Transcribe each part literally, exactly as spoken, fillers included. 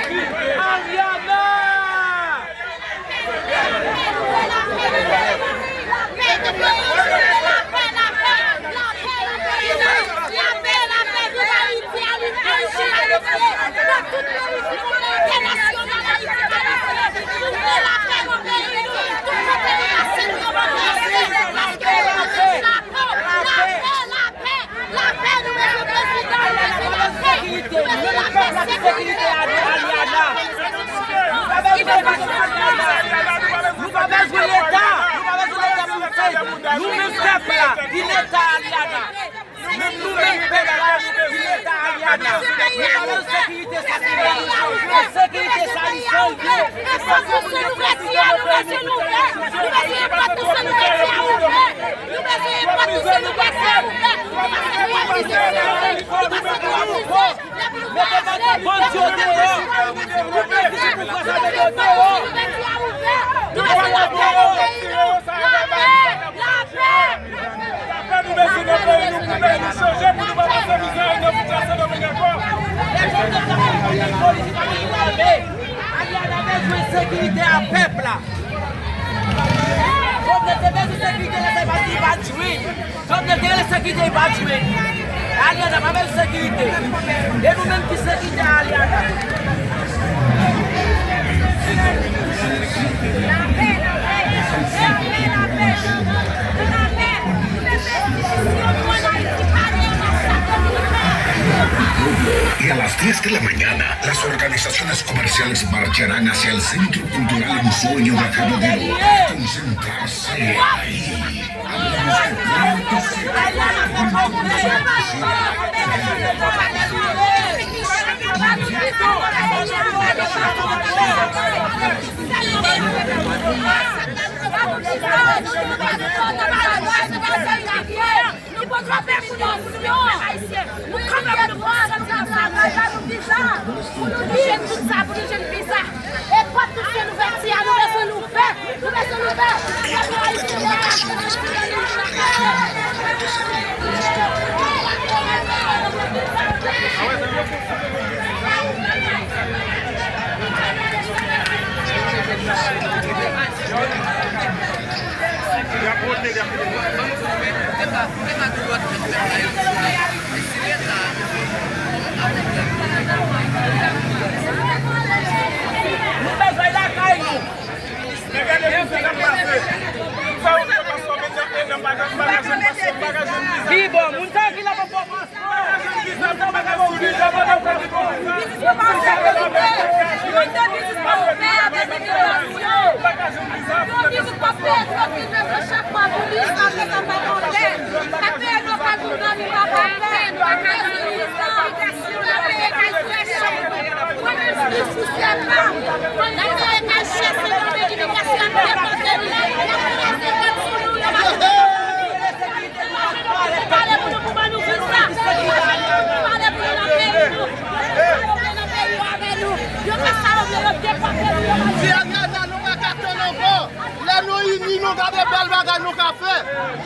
Ariana! Lapè, nou bezwen prezidan, nou bezwen lapè. Nou bezwen lapè, se pou nou. Lapè, lapè, lapè. Nou pa bezwen Leta, nou pa bezwen Leta pou nou fè. Nou menm pèp la, di Leta Aliana. Nou menm, nou menm pèp la, di Leta Aliana. Nou pa bezwen sekirite sa ki la. Sekirite sa li chanje. E fòk nou se nou retire, nou bezwen nou fè. Nou bezwen e pòt nou se nou retire ouvè. Nou bezwen e pòt nou se nou retire ouvè. Nou pa se twò mize, nou pa se twò mize. Mete bandi yo deyò. Koupe fil pou fè sa, mete yo deyò. Lapè, lapè, lapè. Lapè nou bezwen nan peyi nou pou peyi nou chanje, pou nou pa pase mizè nan popilasyon Sendomeng ankò. Lè Jovenel t ap fè polis, li pa t gen lame. Aliana bezwen sekirite a pèp la. Jovenel te bezwen sekirite, lè sa li pa t jwenn. Jovenel te rele sekirite, li pa t jwenn. Aliana pa bezwen sekirite. E nou menm ki sekirite a Aliana. Y a las diez de la mañana, las organizaciones comerciales marcharán hacia el Centro Cultural Ensueño de Cabo Duro para concentrarse ahí. Nou poko pè pou nou, nou kanpe pou nou pran sòti nan sa, nou al ba nou viza, pou nou jwenn tout sa, pou nou jwenn viza. E pòt nou se nou vèti a, nou bezwen nou ouvè, nou bezwen nou ouvè. Pèp ayisyen, nou bezwen nou ouvè. Nou bezwen lakay nou. Men gade kisa k ap pase. Sa yo fè paspò, men nan, men nan bagaj, bagaj, paspò, bagaj, viza. Ki bon, moun sa yo ki la pa fè paspò. Bagaj, viza, bagaj, viza, bagaj, viza. Bagaj, viza. Yo vin pou peye tranpil, men se chak mwa pou li, sa fè sa pa konte. Sa peye lokal pou dòmi, pa konte. Sa peye kay frèch. Mwen menm, si, si se pa, mwen peye kay frèch, se yon imigrasyon ap depòte m, y ap kraze tèt sou nou, yo pa konte. Pale pou nou, pou ban nou viza. Pale pou nou nan peyi nou. Pale nan peyi yo avè nou. Yo fè sa yo vle, yo depòte nou, yo pa. Ti Ariana, nou pa ka tann ankò. Lè nou ini nou, gade bèl bagay nou ka fè.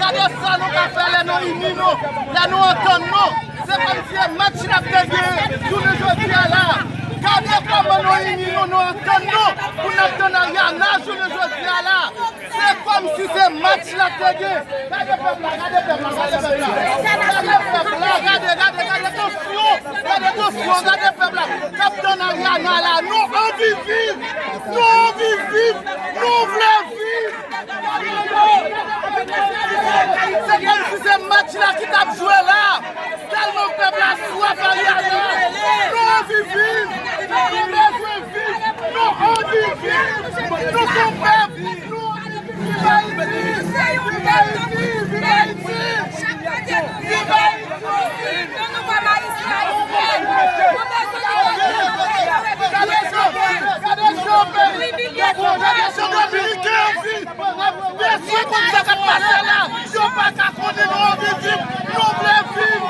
Gade sa nou ka fè lè nou ini nou. Lè nou antann nou. Se kòmsi se match n ap te genyen jounen jodi a la. Gade kòman nou ini nou, nou antann nou. Pou n ap tann Ariana jounen jodi a la. Se kòmsi se match la te gen. Gade pèp la, gade pèp la, gade pèp la. Gade pèp la, gade, gade, gade tansyon. Gade tansyon, gade pèp la. K ap tann Ariana la. Nou anvi viv. Nou anvi viv. Nou vle viv. Se kòmsi se match la ki t ap jwe la. Tèlman pèp la swaf Ariana. Nou anvi viv. Nou bezwen viv. Nou anvi viv. Nou se yon pèp. Nou anvi Viv Ayiti! Viv Ayiti! Viv Ayiti! Viv Ayiti! Gade jan, gade jan, gade jan Dominiken anvi. Mesye, konn sa k ap pase la. Yo pa ka konnen nou anvi viv. Nou vle viv.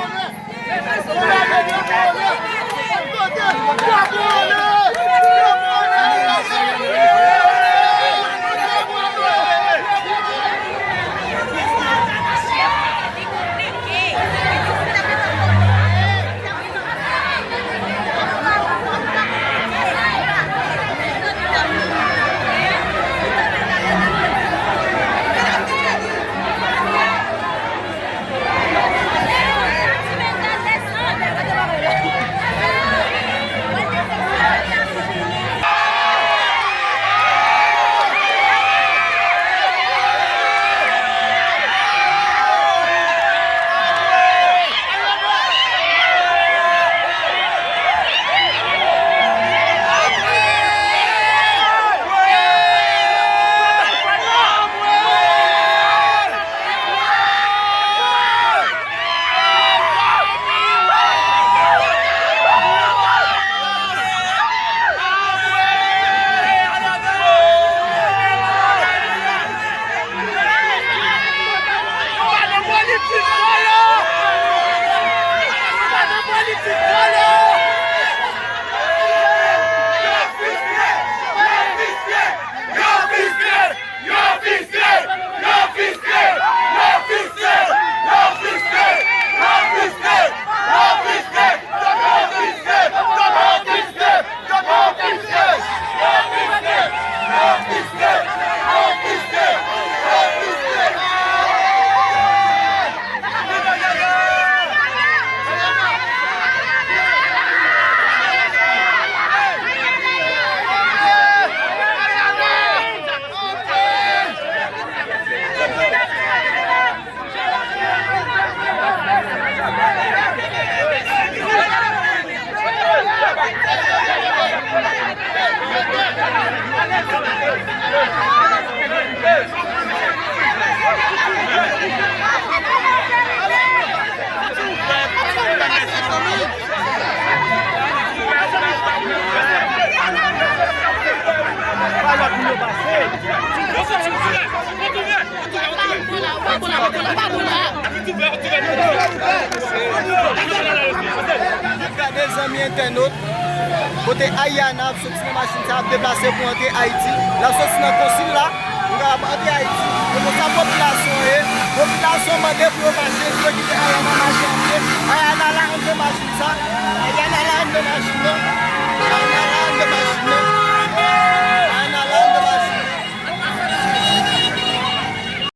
Ayana ap soti nan machin sa ap deplase pou antre Ayiti. L ap soti nan konsil la, nou kapab antre Ayiti. E konsa popilasyon ye. Popilasyon mande pou yo mache, pou yo kite Ayana mache antre.